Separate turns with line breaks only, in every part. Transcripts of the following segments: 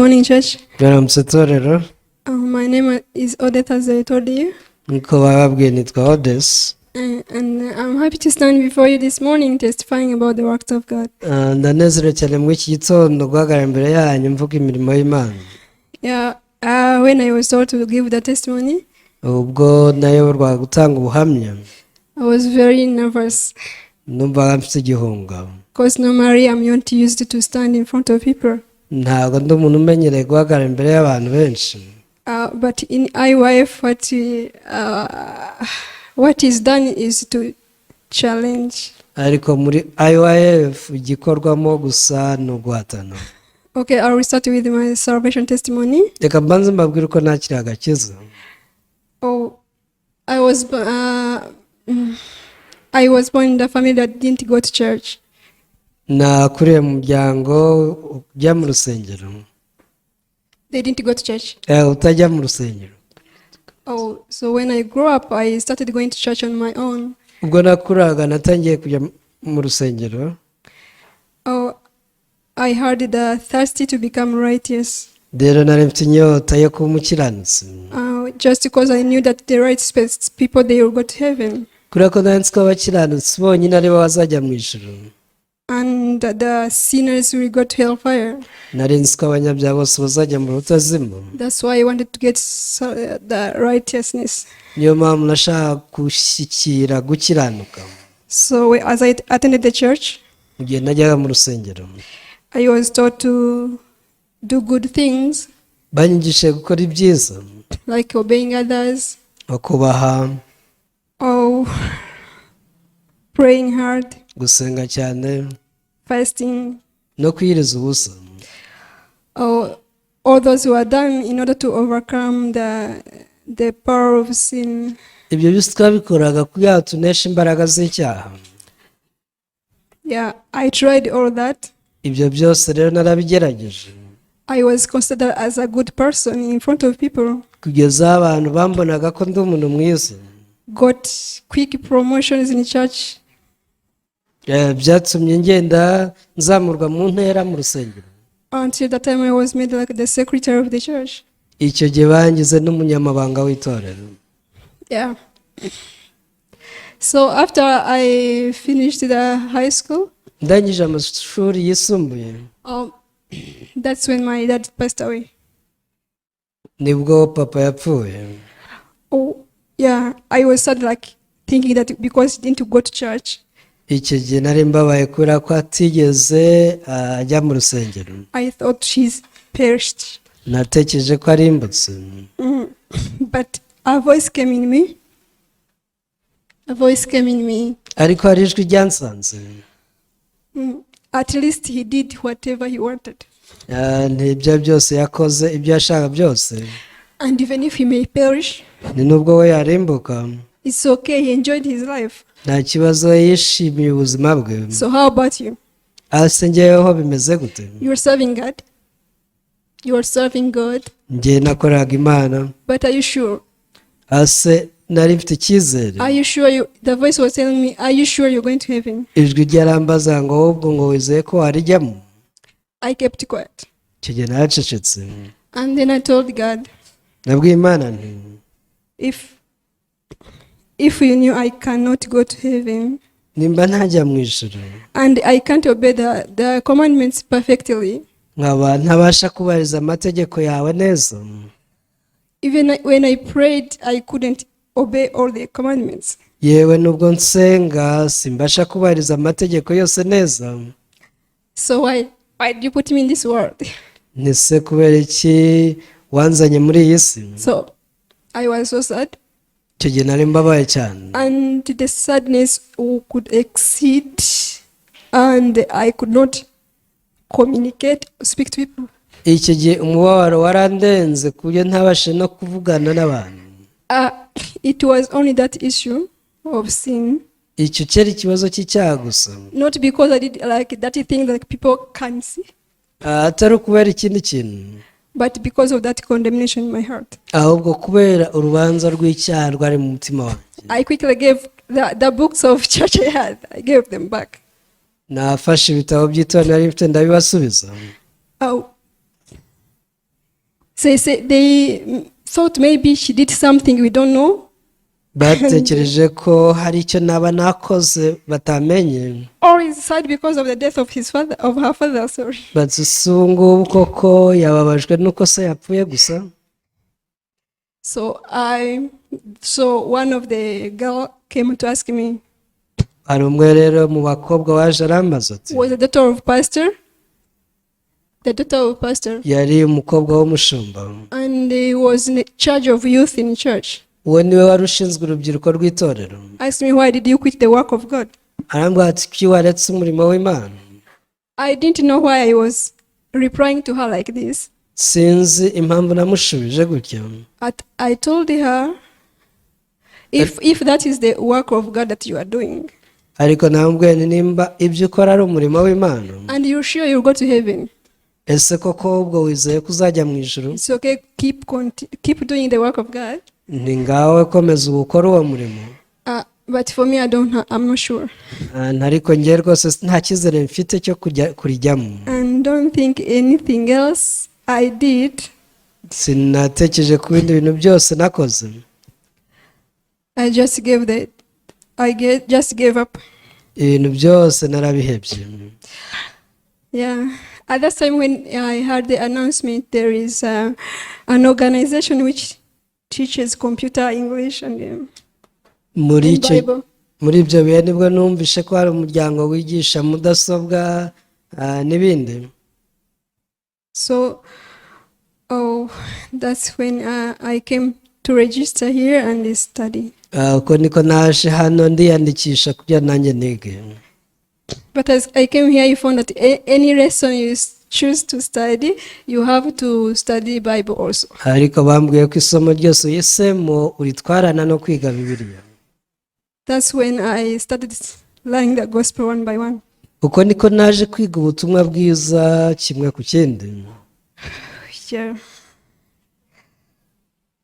Morning, church.
Mwaramutse itorero.
My name is Odeta Zeitodi,
Nk'uko bababwiye nitwa Odesi.
and I'm happy to stand before you this morning testifying about the works of God.
Ah, ndanezerewe cyane muri iki gitondo guhagarara imbere yanyu mvuga imirimo y'Imana.
Yeah, when I was told to give the testimony,
Ubwo nayoborwaga gutanga ubuhamya,
I was very nervous
numvaga mfite igihunga.
Because normally I'm not used to stand in front of people.
Ntabwo ndi umuntu umenyereye guhagarara imbere y'abantu benshi.
But in IYF, what is done is to challenge.
Ariko muri IYF igikorwamo gusa ni uguhatana.
Okay, I will start with my salvation testimony.
Reka mbanze mbabwire uko nakiriye agakiza.
Oh, I was born in the family that didn't go to church.
Nakuriye mu muryango ujya mu rusengero.
They didn't go to church.
Eh, utajya mu rusengero.
Oh, so when I grew up, I started going to church on my own.
Ubwo nakuraga natangiye kujya mu rusengero.
Oh, I had the thirsty to become righteous.
Rero nari mfite inyota yo kuba umukiranutsi.
Just because I knew that the right people, they will go to heaven,
Kubera ko nari nzi ko abakiranutsi bonyine aribo bazajya mu ijuru,
and the sinners will go to hellfire.
Nari nzi ko abanyabyaha bose bazajya mu rutazima.
That's why I wanted to get the righteousness.
Niyo mpamvu nashaka gushyikira gukiranuka.
So as I attended the church,
Mu gihe najyaga mu rusengero,
I was taught to do good things
banyigishije gukora ibyiza,
like obeying others
nko kubaha,
or praying hard,
gusenga cyane,
fasting,
no kwiyiriza ubusa,
or all those who are done in order to overcome the power of sin.
Ibyo byose twabikoraga kugira ngo tuneshe imbaraga z'icyaha.
Yeah, I tried all that.
Ibyo byose rero narabigerageje.
I was considered as a good person in front of people.
Kugeza aho abantu bambonaga ko ndi umuntu mwiza.
Got quick promotions in church.
Eh, byatumye ngenda nzamurwa mu ntera mu rusengero.
Until the time I was made like the secretary of the church.
Icyo gihe bangize n'umunyamabanga w'itorero.
Yeah. So after I finished the high school,
Ndangije amashuri yisumbuye,
that's when my dad passed away.
Nibwo papa yapfuye.
Oh, yeah, I was sad, like thinking that because he didn't go to church,
Icyo gihe nari mbabaye kubera ko atigeze ah, ajya mu rusengero.
I thought she's perished.
Natekereje ko arimbutse.
But a voice came in me. A voice came in me.
Ariko hari ijwi ryansanze.
At least he did whatever he wanted.
Ah, ntibyo byose yakoze ibyo yashaka byose.
And even if he may perish,
Ni nubwo we yarimbuka,
it's okay. He enjoyed his life.
Nta kibazo yishimiye ubuzima bwe.
So how about you?
Ase ngeweho bimeze gute?
You're serving God. You are serving God.
Njye nakoraga Imana.
But are you sure?
Ase nari mfite icyizere?
Are you sure you the voice was telling me, "Are you sure you're going to heaven?"
Ijwi ryarambaza ngo ahubwo ngo wizeye ko warijyamo?
I kept quiet.
Icyo gihe naracecetse.
And then I told God,
Nabwiye Imana nti,
if you knew I cannot go to heaven
nimba ntajya mu ijuru,
and I can't obey the commandments perfectly,
nkaba ntabasha kubahiriza amategeko yawe neza,
even when I prayed, I couldn't obey all the commandments.
Yewe nubwo nsenga simbasha kubahiriza amategeko yose neza.
So why did you put me in this world?
Nti se kubera iki wanzanye muri iyi si?
So I was so sad.
Icyo gihe nari mbabaye cyane.
And the sadness could exceed, and I could not communicate, speak to people.
Icyo gihe umubabaro warandenze ku buryo ntabashe no kuvugana n'abantu.
It was only that issue of sin,
Icyo cyari ikibazo cy'icyaha gusa,
not because I did like that thing that people can see,
Ah, atari ukubera ikindi kintu,
but because of that condemnation in my heart.
Ahubwo kubera urubanza rw'icyaha rwari mu mutima wanjye.
I quickly gave the books of church I had, I gave them back.
Nafashe ibitabo by'itorero nari mfite ndabibasubiza.
Oh, They thought maybe she did something we don't know,
Batekereje ko hari icyo naba nakoze batamenye.
Or is sad because of the death of his father, of her father. Sorry.
Bati ese ubu ngubu koko yababajwe nuko se yapfuye gusa.
So one of the girl came to ask me,
Hari umwe rero mu bakobwa waje arambaza ati,
was the daughter of pastor, the daughter of pastor,
yari umukobwa w'umushumba,
and he was in charge of youth in church.
Uwo niwe wari ushinzwe urubyiruko rw'itorero.
Asked me, "Why did you quit the work of God?"
Arambwira ati kuki waretse umurimo w'Imana?
I didn't know why I was replying to her like this.
Sinzi impamvu namushubije gutya.
I told her, if that is the work of God that you are doing,
Ariko namubwiye nti nimba ibyo ukora ari umurimo w'Imana,
and you're sure you'll go to heaven,
ese koko ubwo wizeye ko uzajya mu ijuru,
it's okay, keep doing the work of God.
Ni ngawe komeza uwukore uwo murimo.
But for me, I don't. I'm not sure,
Ah, ariko njye rwose nta cyizere mfite cyo kujya kurijyamo.
And don't think anything else I did.
Sinatekereje ku bindi bintu byose nakoze.
I just gave the, I get, just gave up.
Ibintu byose narabihebye.
Yeah. At that time when I heard the announcement, there is an organization which teaches computer English
Muri
and
icyo
Bible.
Muri ibyo bihe nibwo numvishe ko hari umuryango wigisha mudasobwa ah, n'ibindi.
So, oh, that's when I came to register here and study.
Ah, uko niko naje hano ndiyandikisha kugira nanjye nige.
But as I came here, you found that any lesson you choose to study, you have to study Bible also.
Ariko bambwiye ko isomo ryose uhisemo uritwarana no kwiga Bibiliya.
That's when I started learning the gospel one by one.
Uko niko naje kwiga ubutumwa bwiza kimwe ku kindi.
Yeah.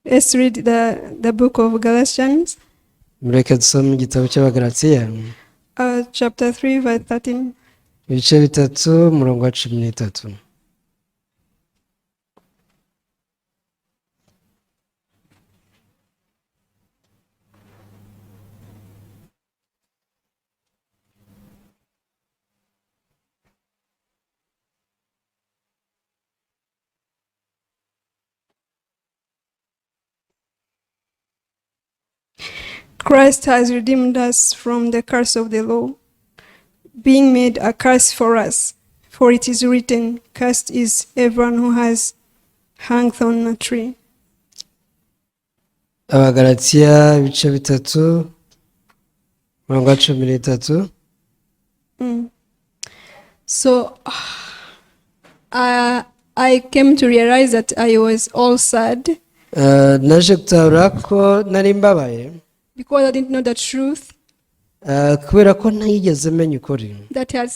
Let's read the book of Galatians,
Mureke dusome igitabo cy'Abagalatiya,
chapter 3, verse 13.
ibice 3 umurongo wa 13.
Christ has redeemed us from the curse of the law, being made a curse for us. For it is written, "Cursed is everyone who has hung on a tree."
Abagalatiya ibice 3 umurongo wa 13.
So I came to realize that I was all sad
Eh, naje gutahura ko nari mbabaye
because I didn't know the truth
eh, kubera ko ntayigeze menya ukuri
that had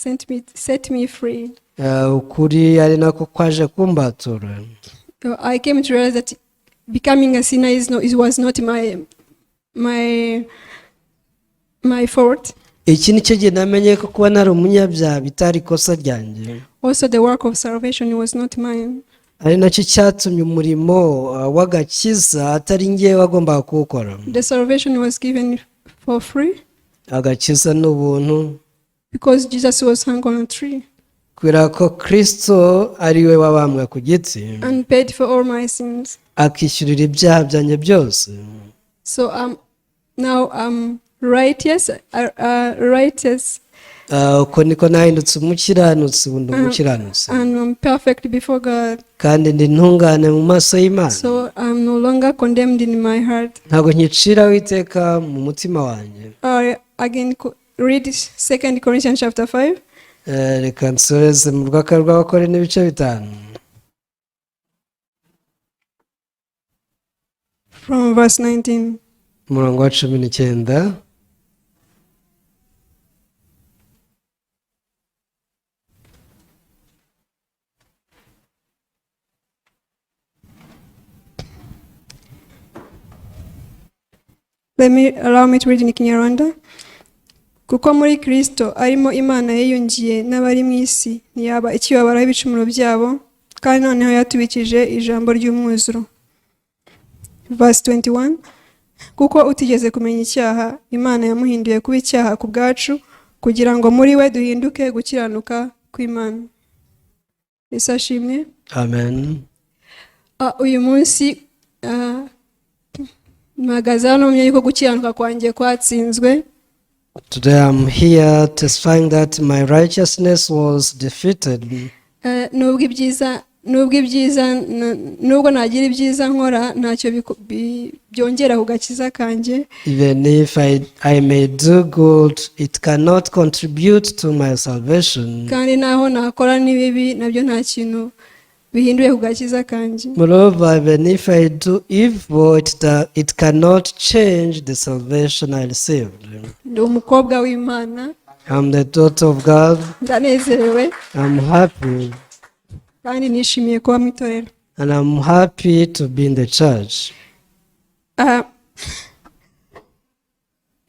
set me free.
Eh, ukuri ari nako kwaje kumbatura.
I came to realize that becoming a sinner is no, it was not my fault.
Iki ni cyo gihe namenye ko kuba nari umunyabyaha bitari ikosa ryanjye.
Also, the work of salvation was not mine.
Ari nacyo cyatumye umurimo w'agakiza atari njye wagombaga kuwukora.
The salvation was given for free
Agakiza ni ubuntu
because Jesus was hung on a tree
kubera ko Kirisito ari we wabambwe ku giti
and paid for all my sins.
Akishyurira ibyaha byanjye byose.
So now I'm righteous,
Ah, uko niko nahindutse umukiranutsi ubu ndi umukiranutsi
and I'm perfect before God.
kandi ndi intungane mu maso y'Imana.
So I'm no longer condemned in my heart.
Ntabwo nkiciraho iteka mu mutima wanjye.
Again, read Second Corinthians chapter 5.
Eh, reka nsoreze mu rwaka rw'Abakorinto ibice 5
from verse 19.
umurongo wa 19.
Let me allow me to read in Kinyarwanda. Kuko muri Kristo arimo Imana yiyungiye n'abari mu isi ntiyaba ikibabaraho ibicumuro byabo. Kandi noneho yatubikije ijambo ry'umwuzuro. Verse 21: Kuko utigeze kumenya icyaha, Imana yamuhinduye kuba icyaha ku bwacu, kugira ngo muri we duhinduke gukiranuka kw'Imana. Yesu ashimwe.
Amen.
Uyu munsi mpagaze hano mpamya yuko gukiranuka kwanjye kwatsinzwe.
Today I'm here testifying that my righteousness was defeated.
Nubwo ibyiza nubwo nagira ibyiza nkora, ntacyo byongera ku gakiza kanjye.
Even if I may do good, it cannot contribute to my salvation.
Kandi naho nakora n'ibibi, nabyo nta kintu bihinduye ku gakiza kanjye.
Moreover, even if I do evil, it cannot change the salvation I received.
Ndi umukobwa w'Imana.
I'm the daughter of God.
Ndanezerewe.
I'm happy.
Kandi nishimiye kuba mu itorero.
And I'm happy to be in the church.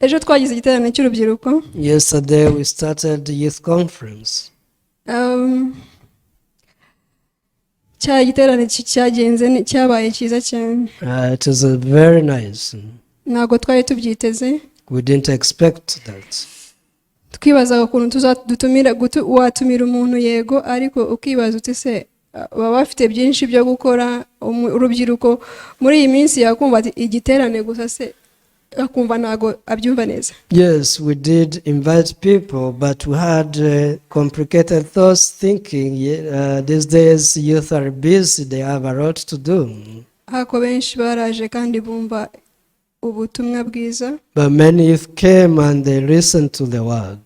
Ejo twagize igiterane cy'urubyiruko.
Yesterday we started the youth conference.
Cya giterane cyabaye cyiza cyane.
It was very nice.
Ntabwo twari tubyiteze.
We didn't expect that.
Twibazaga ukuntu tuzadutumira watumira umuntu, yego, ariko ukibaza uti: se baba bafite byinshi byo gukora? Urubyiruko muri iyi minsi yakumva ati igiterane gusa se, akumva ntabwo abyumva neza.
Yes, we did invite people, but we had complicated thoughts thinking these days youth are busy, they have a lot to do.
Ariko benshi baraje kandi bumva ubutumwa bwiza.
But many youth came and they listened to the word.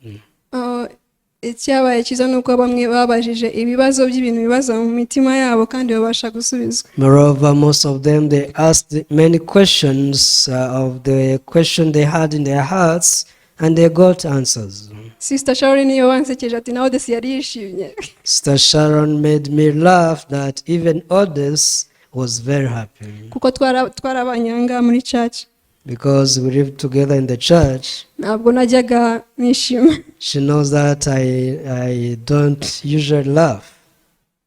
Icyabaye cyiza ni uko bamwe babajije ibibazo by'ibintu bibaza mu mitima yabo kandi babasha gusubizwa.
Moreover, most of them, they asked many questions of the question they had in their hearts, and they got answers.
Sister Sharon niyo wansekeje ati nawe Odesi yari yishimye.
Sister Sharon made me laugh that even Odes was very happy.
Kuko twarabanye aha ngaha muri church.
Because we lived together in the church.
Ntabwo najyaga nishima.
She knows that I don't usually laugh.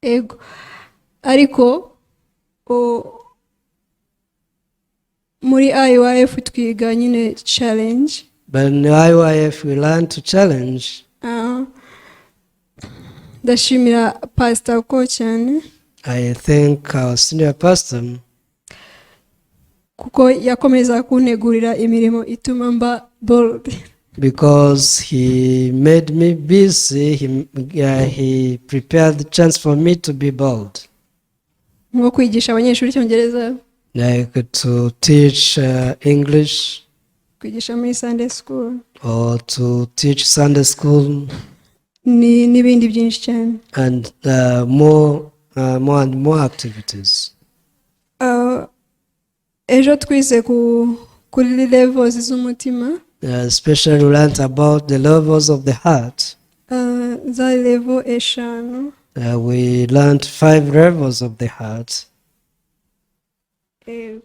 Ego, ariko muri IYF twiga nyine challenge.
But in the IYF we learn to challenge.
Ndashimira pastor ko cyane.
I thank our senior pastor
kuko yakomeza kuntegurira imirimo ituma mba bold.
Because he made me busy. He prepared the chance for me to be bold,
nko kwigisha abanyeshuri icyongereza,
like to teach English
kwigisha muri Sunday school
or to teach Sunday school
n'ibindi byinshi cyane.
And more and more activities.
Ejo twize kuri levels z'umutima.
Especially we learned about the levels of the heart.
Za level 5.
We learned five levels of the heart.
Yego.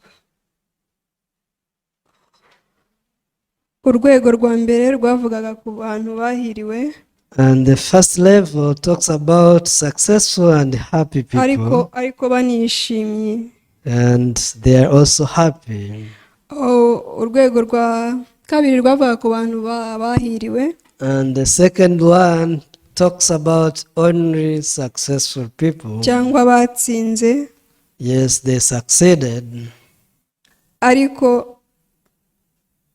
Urwego rwa mbere rwavugaga ku bantu bahiriwe,
And the first level talks about successful and happy people,
ariko banishimye.
And they are also happy.
Oh, urwego rwa kabiri rwavugaga ku bantu bahiriwe,
And the second one talks about only successful people.
Cyangwa batsinze,
Yes, they succeeded,
ariko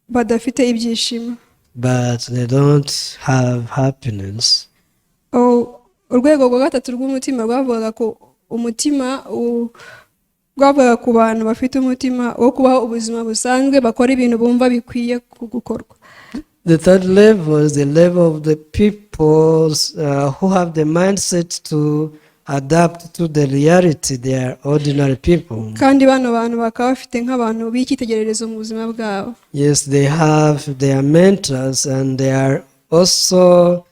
badafite ibyishimo.
But they don't have happiness.
Oh, urwego rwa gatatu rw'umutima rwavugaga ku umutima rwavugaga ku bantu bafite umutima wo kubaho ubuzima busanzwe, bakora ibintu bumva bikwiye gukorwa.
The third level is the level of the people who have the mindset to adapt to the reality. They are ordinary people.
Kandi bano bantu bakaba bafite nk'abantu b'icyitegererezo mu buzima bwabo.
Yes, they have their mentors and they are also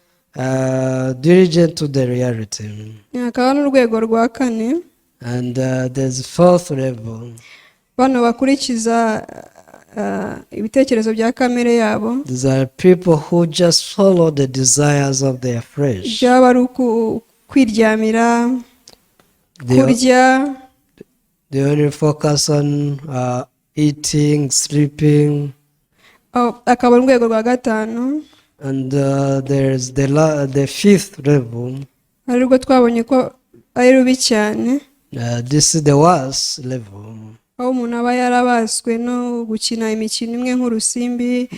diligent to the reality.
Hakaba n'urwego rwa kane.
And there's fourth level.
Bano bakurikiza ibitekerezo bya kamere yabo.
These are people who just follow the desires of their flesh.
Byaba ari kwiryamira, Kurya.
They only focus on eating, sleeping,
Oh, akaba urwego rwa gatanu,
and there's the fifth level.
Ari rwo twabonye ko ari rubi cyane,
This is the worst level,
aho umuntu aba yarabaswe no gukina imikino imwe nk'urusimbi,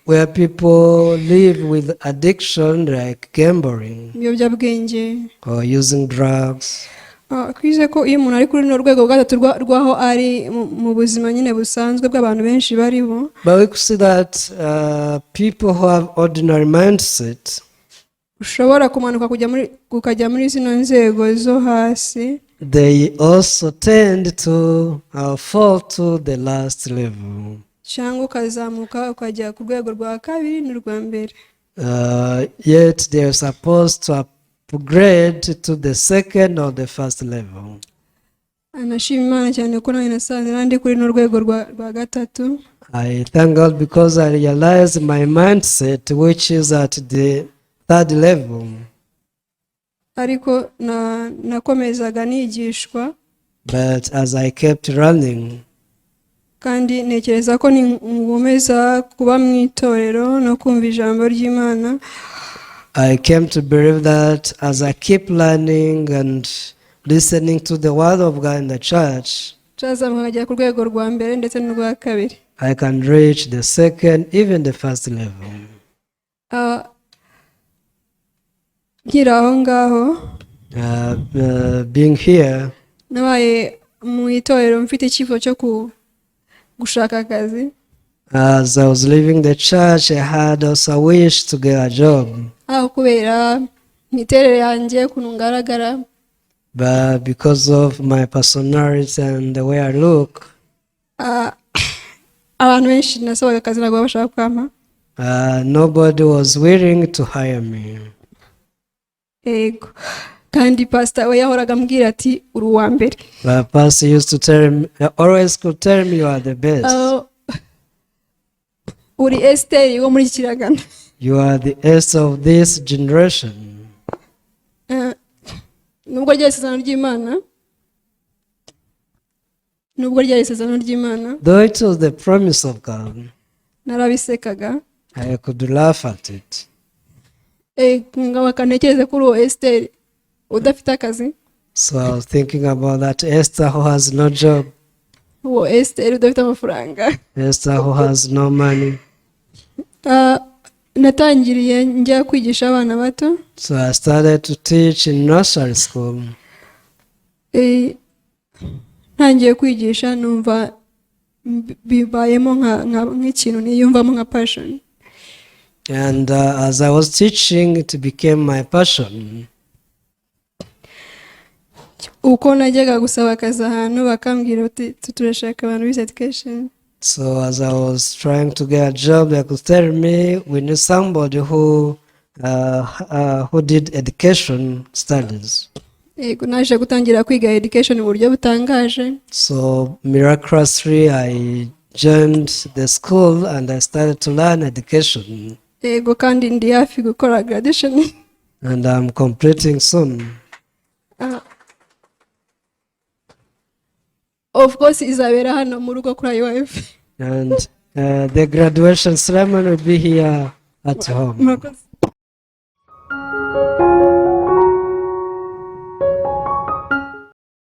where people live with addiction like gambling
ibiyobyabwenge
or using drugs.
Ah, twize ko iyo umuntu ari kuri runo rwego rwa gatatu rw'aho ari mu buzima nyine busanzwe bw'abantu benshi bariho,
But we could see that people who have ordinary mindset,
ushobora kumanuka kujya muri ukajya muri zino nzego zo hasi,
they also tend to fall to the last level.
Cyangwa ukazamuka ukajya ku rwego rwa kabiri n'urwa mbere.
Yet they are supposed to upgrade to the second or the first level.
Anashima Imana cyane ko nanjye nasanze nandi kuri runo rwego rwa gatatu.
I thank God because I realized my mindset, which is at the third level.
Ariko nakomezaga nigishwa,
But as I kept running,
kandi ntekereza ko nkomeza kuba mu itorero no kumva ijambo ry'Imana,
I came to believe that as I keep learning and listening to the word of God in the church,
nzazamuka nkagera ku rwego rwa mbere ndetse n'urwa kabiri.
I can reach the second, even the first level.
Ah, nkiri aho ngaho,
Being here,
nabaye mu itorero mfite icyifuzo cyo gushaka akazi.
As I was leaving the church, I had also a wish to get a job.
Aho kubera imiterere yanjye, ukuntu ngaragara,
But because of my personality and the way I look,
ah, abantu benshi nasabaga akazi ntabwo baba bashaka kumpa.
Nobody was willing to hire me.
Yego, kandi pasita we yahoraga ambwira ati uri uwa mbere.
But pastor used to tell me, always could tell me, "You are the best."
Ah, uri Esiteri wo muri iki kiragano.
"You are the Esther of this generation."
Eh, nubwo ryari isezerano ry'Imana, nubwo ryari isezerano ry'Imana,
Though it was the promise of God,
narabisekaga.
I could laugh at it.
Eh, ngo bakantekereze kuri uwo Esiteri udafite akazi,
So I was thinking about that Esther who has no job,
uwo Esiteri udafite amafaranga.
Esther who has no money.
Ah, natangiriye njya kwigisha abana bato.
So I started to teach in nursery school.
Eh, ntangiye kwigisha numva bibayemo nk'ikintu niyumvamo nka passion.
And as I was teaching, it became my passion.
Uko najyaga gusaba akazi ahantu bakambwira bati turashaka abantu bize education.
So as I was trying to get a job, they could tell me, "We need somebody who did education studies."
Yego, naje gutangira kwiga education mu buryo butangaje.
So miraculously, I joined the school and I started to learn education.
Yego, kandi ndi hafi gukora graduation.
And I'm completing soon.
Ah. Of course izabera hano mu rugo kuri IYF.
And the graduation ceremony will be here at home.
Murakoze.